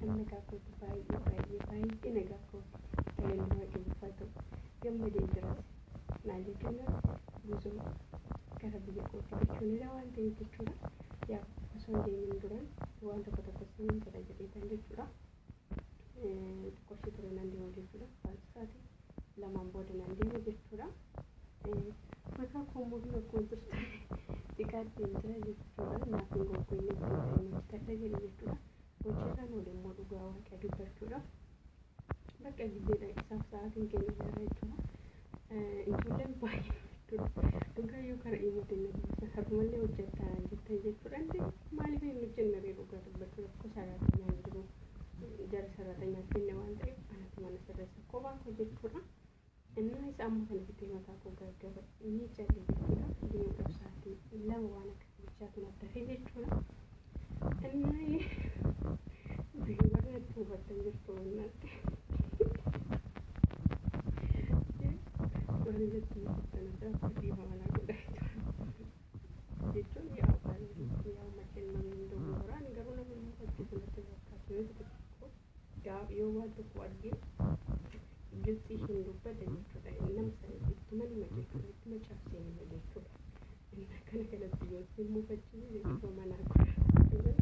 Nagaa kooti, baay'ee baay'ee baay'ee nagaa kooti. Galanni Waaqayyoof haa ta'u. Gammadeen jiras. Maal jechuudha, guzoo gara biyya kootti jechuun waan ta'eef jechuudha. Yaa, osoo hin deemin duraan waan tokko tokko siin jedha jedheetan jechuudha. Xiqqooshii ture nan deema jechuudha. Sa'aatii 2n booda nan deema jechuudha. Mataa koo immoo akkuma jirtu dhiqaadheen jira jechuudha. Naaf hin goggogne jechuudha. Inni hojjetadha jedhe jechuudha. Hojiirraan oole immoo, dhugaa Waaqa dubbachuudhaaf, bakka gizeedha isaaf sa'aatiin kennu jira jechuudha. Ijoolleen baay'ee jechuudha. Dhugaa yoo karaa dhimmoota na dubbisan har'umallee hojjettaa jettan jechuudha. Inni maaliif hin hojjenne ree? Dhugaa dubbachuudhaaf koo saraatanyaa jiru. Jara saraatanyaa kenne waan ta'eef anatu mana sirreessa kophaa koo jechuudha. Innaa isa amma kana fixee mataa koo gaggaba ni calle jechuudha. Deemuudhaaf sa'aatii 2 waan akkasii bichaatu natti hafe jechuudha. Innaa warra natti hubattan jirtu wannaatti. Warri natti hubattan adda dhiifama naa godha jechuudha. Jechuun yaa macheen namni hin dogoggora. Ani garuu nama mufachiisu natti fakkaatu. Yoo tokko tokko yoo waan tokko argee gilxii hin dubbate jechuudha. Nama sana ittuma nima jechuudha. Ittuma cabsee nima jechuudha. Inni akkana kanatti yoo si mufachiise jechuudha manaa godha.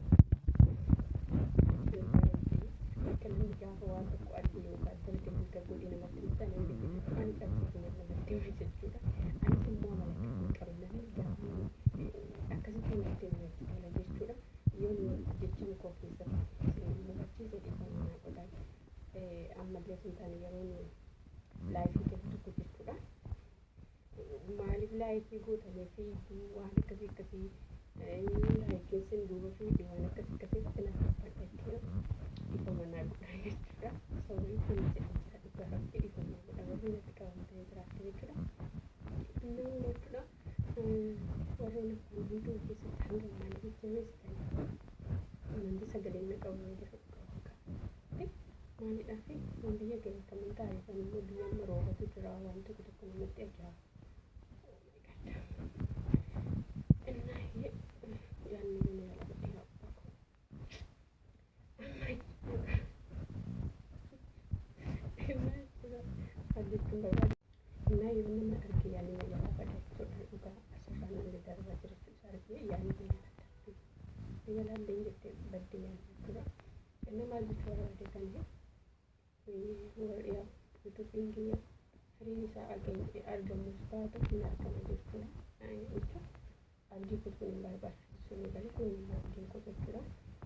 Akka namni gaafa waan tokko arge yookaan dalga dalga godhe namatti himta, namni tokko ani cabsee namatti hima jechuudha. Anis immoo amala akkasii qaba. Namni gaafa akkasitti natti himatti tola jechuudha. Yoo jecha koo keessatti si mufachiise dhiifama naa godhaa. Ammallee sun taane yeroo live galu tokko jechuudha. Maaliif like gootanii fi waan akkasii akkasii likeiin sin duuba fi waan akkasii akkasii irratti naaf dubbadha jechuudha. Dhiifama naa godhaa jechuudha. Sababii kun jedha jira, dhugaa Rabbi dhiifama naa godha warri natti qabamtanii jiraatte jechuudha. Namni jechuudha warroon afaan hunduma keessatti hanga ammaa na jajjabeessitan, namni sagaleen na qabamee jira dhugaa Waaqa. Maalidhaaf waan biyya gale kaman taa'e immoo biyya amma roobatu jira, waan tokko tokko namatti ajaa'iba. Oh my God. Innaa yaadni mana yaala godhee abbaa koo. Amma jechuudha. Innaa jechuudha maal jechuun barbaade. Innaa yoo nama arge yaadni na jalaa bada jechuudha. Dhugaa asirraa namni darbaa jiraachuu isaa argee yaadni na jalaa darbe. Na jalaa illee jettee badde yaadni jechuudha. Innaa maal jechuu barbaade kan warri YouTubeiin kiyya firiin isaa argamus baatu hin argama jechuudha. Jechuun abdii kutuun hin barbaachisu, galee kun immoo abdiin kutu jechuudha.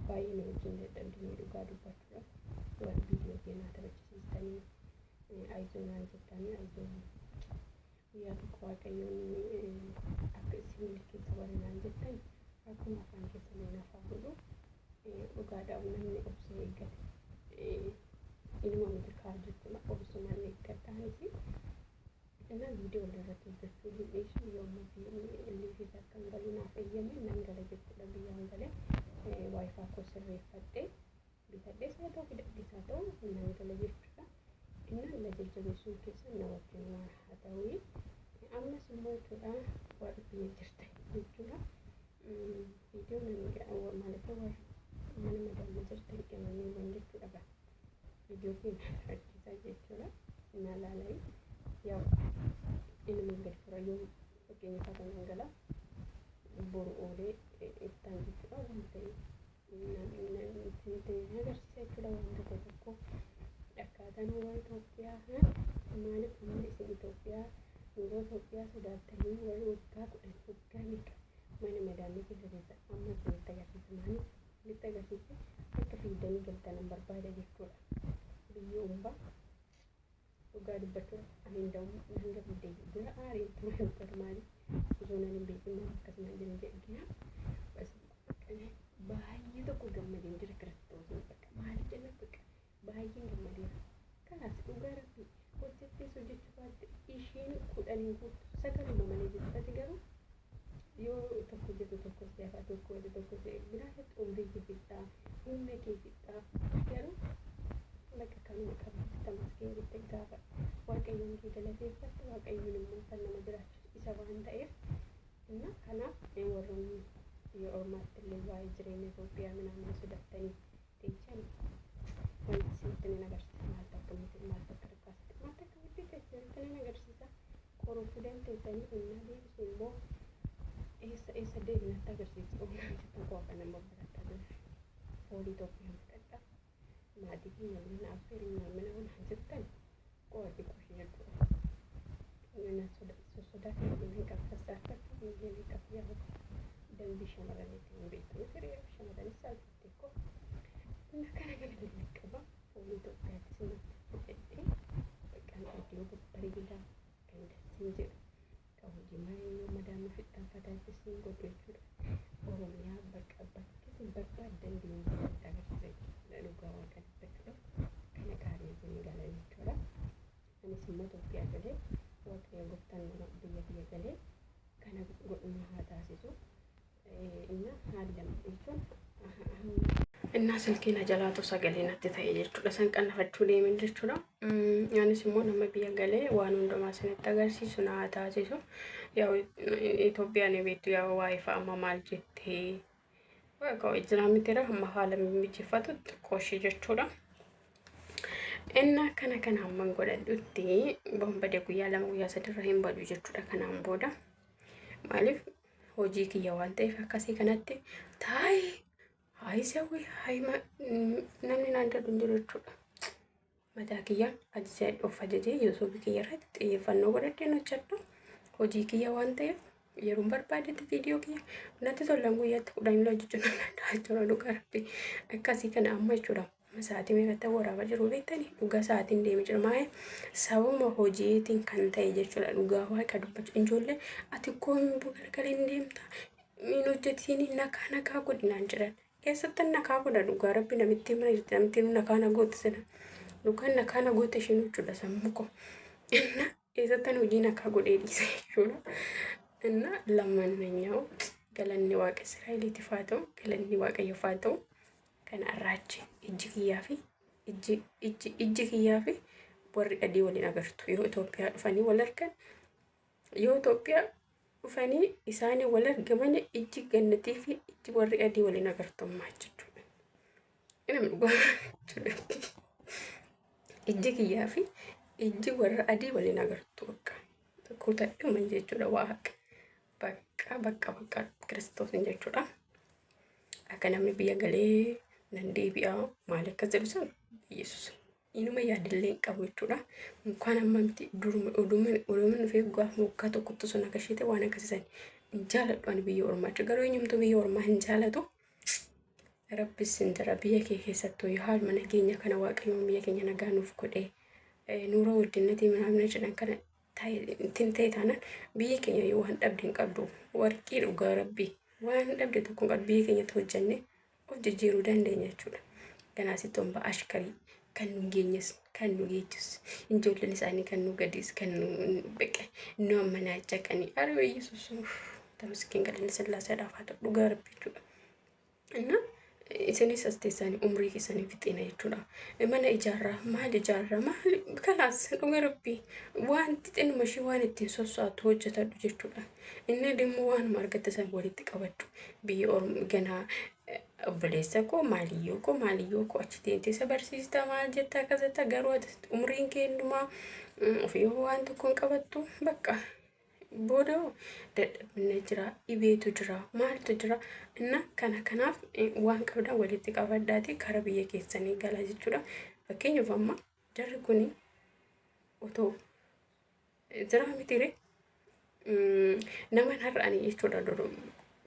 Baay'ee na wajjin dadhabdanii, dhugaa dubbachuudhaaf, warri viidiyoo keenyaa taphachisiistanii ayizoo naan jettanii, ayizoo guyyaa tokko Waaqayyoon akka isin milkeessa warri naan jettan, akkuma afaan keessanii naaf haa godhu. Dhugaadhaaf namni obsee eeggate inuma milkaa jechuudha. Obsumaan eeggadhaanis innaa viidiyoo irratti hojjechuu hin dhiisu. Yommuu live akka hin galu naaf eeyyame nan gala jechuudha. Biyyaan galee WiFi koo sirreeffadhee bitadhees haa ta'u, fidadhees haa ta'u, nan gala jechuudha. Innaan na jajjabeessuun keessa na wajjin waan haa ta'u. Ammas immoo jechuudha warri biyya jirtan jechuudha. Viidiyoo nan ማለት warri mana madaamii jirtan qimamiiwwan jechuudha. Viidiyoo keenya harkisaa jechuudha. Na laalai yaa inuma gadi fura yoo fakkeenyaaf haa nan gala boru oolee iftaan jechuudha, waan ta'e isinitti agarsiisa jechuudha. Waan tokko tokko akkaataan warra Itoophiyaa maaliif amma isin Itoophiyaa yeroo Itoophiyaa sodaattanii warri waggaa 10 waggaa meeqa mana madaamii keessa keessa amma isinitti agarsiisa. Maaliif isinitti agarsiise? Akka fiigdanii galtanan barbaada jechuudha. Biyyi umbaa dhugaa dubbachuuf ani hin da'u hanga fiigdee dura aariin ture dubbatu. Maaliif osoo nan hin beekin maal akkasumaan jiran jedhe baay'ee tokko gammadeen jira Kiristoosiin. Bakka maaliif jenna, bakka baay'een gammadeera. Kanaas dhugaa Rabbii hojjettees hojjechuu baatte isheen 10 hin guuttu, sagaluma malee jechuudha. Ati garuu yoo tokko hojjetu tokko si hafa, tokko hojjetu tokko si biraatti umrii kee fixxaa, humna kee fixxaa. Garuu bakka kanuma qabdu tamaskeen jettee gaafa Waaqayyoon kee galateeffatte, Waaqayyoon immoo kan nama jiraachisu isa waan ta'eef. Inna kanaaf warroonni biyya ormaatti illee waa'ee jireenya Itoophiyaa minaamin sodaattanii teechan Koo kan nama fudhadha ture. Foolii Itoophiyaan fudhadha. Maatii keenya waliin affeerii mana mana jettan qo'adhi qoshee jechuudha. Sodaa kan hin qabu sassaabachuu hin qabu yaa dambii shamarraniitti hin beektu miti shamarranis saalfatte koo. Kana kana illee qaba. Foolii Itoophiyaatti sinatti fudhadhee bakka iddoo babbareedaa kan dasiin jedhu kan hojii malee madaamii fixxanfataa siin godhu jechuudha. Oromiyaa bakka bakki isin barbaaddan deemuu agarsiisa jechuudha. Dhugaa waaqa dubbachuudhaaf kana qaanii isin gala jechuudha. Anis immoo Itoophiyaa galee Waaqayyo gooftaan nama biyya biyya galee kana godhu haa taasisu. Inna haala jechuun innaa silkiin jalaatu sagalee natti ta'e jechuudha. San qannafachuu deemen jechuudha. Anis immoo nama biyya galee waan hundumaa isinitti agarsiisu na haa taasisu. Yaa Itoophiyaan beektu yaa waa'ee fa'a amma maal jettee jira mitiira amma haala mijeeffatu xiqqooshii jechuudha. Innaa kana kana hamman godhadhutti bombade guyyaa 2 guyyaa 3 irra hin badu jechuudha kanaan booda. Maaliif hojii kiyya waan ta'eef akkasii kanatti taa'ee haayi sawwi haayi namni naan dadhu hin jiru jechuudha. Mataa kiyya ajaja of ajajee yuutuubii kiyya irratti xiyyeeffannoo godhadheen hojjedhu. Hojii kiyya waan ta'eef yeroon barbaadetti viidiyoo kiyya natti tolan guyyaatti 10 illee hojjechuu nan danda'a jechuudha dhugaa rabbi. Akkasii kana amma jechuudha. Amma sa'aatii meeqatti waraabaa jiru beektanii dhugaa sa'aatiin deemee jira maayee sababuma hojiitiin kan ta'e jechuudha dhugaa waaqa dubbachuu ijoollee ati koo galgala hin deemta hin hojjetiin nakaa nakaa godhi naan jedhan. Eessattan nakaa godha dhugaa rabbi namitti mana jirti namitti nakaa na goote sana dhugaan nakaa na goote isheen jechuudha sammuu koo. Inna eessattan hojii nakaa godhee dhiisa jechuudha. Inna lammananyaa'u galanni waaqa Israa'eliitiif haa ta'u galanni waaqayyoof haa ta'u kan arraachi ijji kiyyaa fi ijji ijji ijji kiyyaa fi warri adii waliin agartu yoo Itoophiyaa dhufanii wal argan yoo Itoophiyaa dhufanii isaanii wal argaman ijji gannatii fi ijji warri adii waliin agartummaa jechuudha. Inni dhugaa jechuudha. Ijji kiyyaa fi ijji warra adii waliin agartu bakka kutadhuma jechuudha waaqa bakka bakka bakka kiristoosin jechuudha. Akka namni biyya galee nan deebi'a maal akkas jedhu sana Yesuus inuma yaadillee hin qabu jechuudha. Mukaan amma miti duruma oduma dhufee gaafa waggaa tokkotti sun akka ishee ta'e waan akkasiisan hin jaaladhu ani biyya ormaa jechuudha. Garuu eenyumtuu biyya ormaa hin jaalatu. Rabbis hin jira biyya kee keessattuu yoo haaluma nageenya kana waaqayyoon biyya keenya nagaa nuuf godhee nuura waddinnatii manaamna jedhan kana ittiin ta'e taanaan biyya keenya yoo waan dhabde hin qabdu warqii dhugaa rabbii waan dhabde tokko hin qabdu biyya keenyatti hojjenne of jijjiiruu dandeenya jechuudha. Kanaasitti homba ashkarii kan nu geenyes kan nu geechis ijoolleen isaanii kan nu gadiis kan nu beqe nu ammanaa caqanii aroo Yesuus tamaskiin galanni sillaaseedhaaf haa ta'u dhugaa rabbi jechuudha. Inna isinis as teessanii umrii keessanii fixina jechuudha. Mana ijaarraa maal ijaarraa maal kalaas dhuga rabbi wanti xinnuma ishee waan ittiin sosso'attu hojjetadhu jechuudha. Inni immoo waanuma argatte san walitti qabadhu. Biyya orma ganaa obboleessa koo maaliyyoo koo maaliyyoo koo achi teentee isa barsiista maal jetta akkas jetta garuu ati umriin kee hundumaa ofii waan tokko hin qabattu bakka booda dadhabina jira dhibeetu jira maaltu jira inna kana kanaaf waan qabdan walitti qabadhaati kara biyya keessanii gala jechuudha. Fakkeenyaaf amma jarri kun otoo jira mitiire nama har'anii jechuudha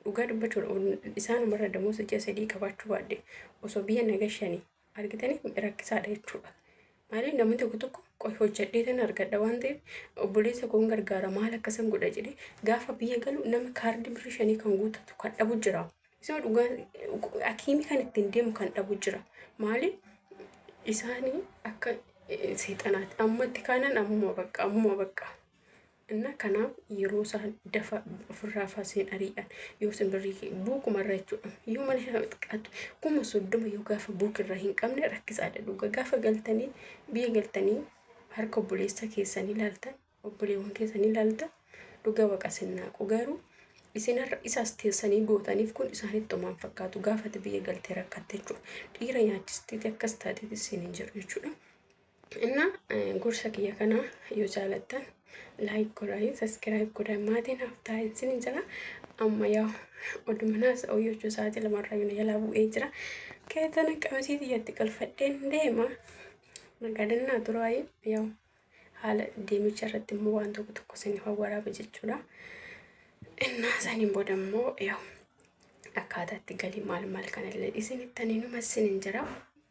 dhugaa dubbachuudha isaanumarra damoosa ji'a 3 qabaachuu baadhe osoo biyya nagashanii argitanii rakkisaadha jechuudha. Maaliif namni tokko tokko qoy hojjedhee tan argadha waan ta'eef obboleessa koon gargaara maal akkasan godha jedhee gaafa biyya galu nama kaardii birrii 5 kan guutatu kan dhabu jira. Isuma dhugaa akiimii kan ittiin deemu kan dhabu jira. Maaliif isaanii akka seexanaatti ammatti kaanaan ammuma bakka ammuma bakka. Inna kanaaf yeroo isaan dafa ofirraa faaseen ari'an yoo simbirrii buukumarra jechuudha. Yoo mana isaa xiqqaatu 30,000 yoo gaafa buukirraa hin qabne rakkisaadha dhuga. Gaafa galtanii biyya galtanii harka obboleessa keessanii ilaaltan obboleewwan keessanii ilaaltan dhuga waqa sinnaaqu garuu isin har'a isaas teessanii gootaniif kun isaanitti homaan fakkaatu gaafati biyya galtee rakkatte jechuudha. Dhiira nyaachisteeti akkas taateeti isin hin jiru jechuudha. Inna gorsa kiyya kana yoo jaalattan like godhaa, subscribe godhaa, maatiin haaf taa'e isin jira. Amma yaa oduma naasa ooyyachuu sa'aatii 2rraa yoo jalaa bu'ee jira. Keetana qamisii xiyyatti galfadheen deema. Nagadannaa turaayii yaa haala deemicha irratti immoo waan tokko tokko isiniif waraaba jechuudha. Innaa saniin booda immoo yaa akkaataa itti galii maal maal kanallee isinitti numa isinin jira.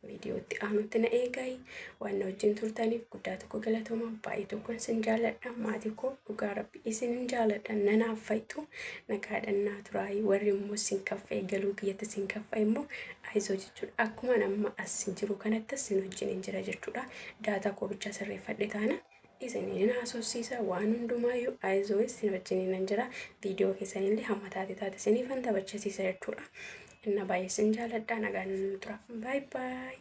Viidiyootti aanutti na eegayi. Waan na wajjin turtaniif guddaa tokko galatooma. Baay'ee tokko isin jaaladha. Maatii koo, dhugaa rabbi isinin jaaladha. Nanaaf fayitu nagaadhannaa turaayii. Warri immoo isin kaffa'e, galuu kiyyatti isin kaffa'e immoo ayizoo jechuudha. Akkuma amma as jiru kanatti isin wajjin hin jira jechuudha. Daataa koo bichaa sirreeffadhe taana isiniin haasofsiisa waan hundumaayyuu. Ayizoo, isin wajjin hin jira. Viidiyoo keessanillee hamma taate taate isiniifan taphachiisa jechuudha. Inna baay'ee isin jaaladha. Nagaan tura. Baay baay.